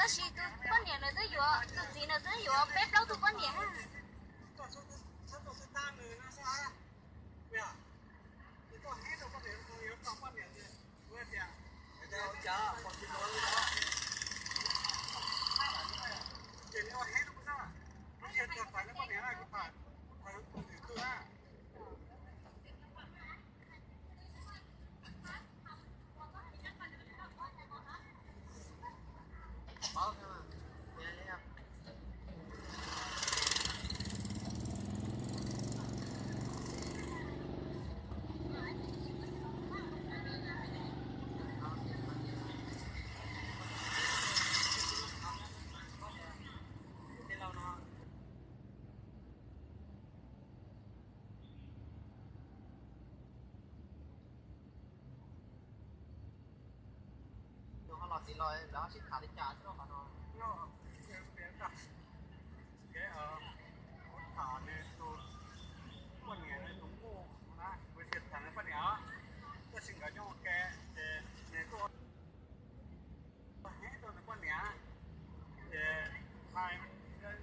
Tab sis tus poj niam nws twb yuav, tus txiv nws twb yuav peb plaub tug poj niam. Los txiv los lawv sib tham li cas xwb qhov no. Kev tham nws tus poj niam, tus muj na, kuv tsis tham nws poj niam, tab sis nkawd nyob ua ke ces nws tuaj heev rau nws poj niam, ces hais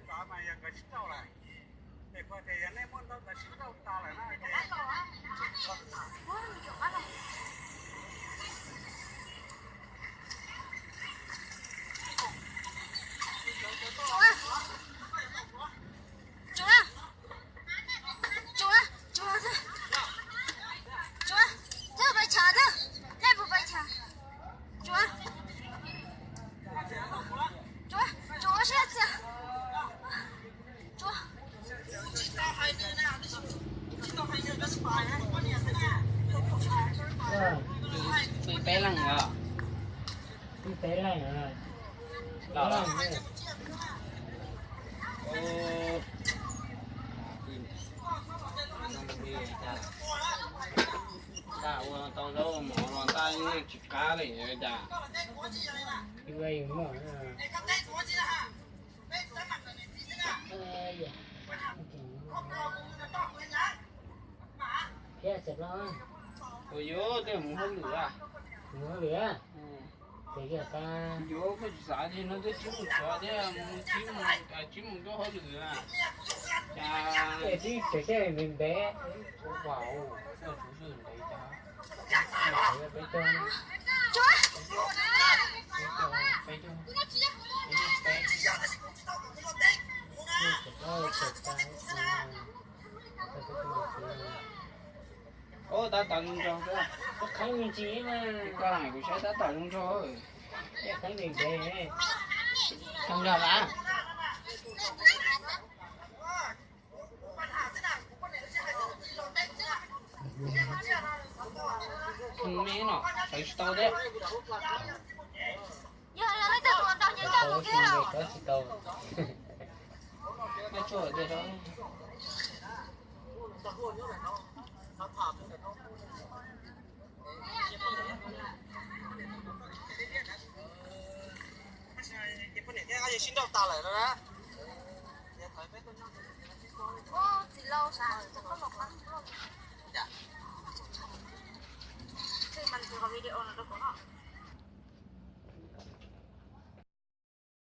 ntawd mas yog nkawd sib nrauj lawm. Ces kuv tias yog nej muaj ntau ntawd sib nrauj tas lawm na ces Chuav, chuav, chuav, thawj pais chaw thawj, nej puas pais chaw? Chuav, chuav, chuav siab txias. Chuav. Peb leeg os. Peb leeg. Los, los. Ua tau zaub mov los ntaj yeej tsis qab li cas. Ua yuav tej mus hauj lwm a. Yuav koj tsis xav ces no twb tsis mus xyov thiab, mus tsis mus, tsis mus koj hauj lwm a. Cas tib tsev xyab ntev ntev. Tab tom zoo nraug xwb. Koj qheeb me ntsis mas. Koj kuv saib tab tom zoo nraug. Qheeb ntev ntev. Zoo nraug las. Me no sawv tsis tau thiab. Yog leej twg tus nraug nyob nraug mus thiab. Tsis tau. Txiv laus, txij mas tus video no rau kuv no.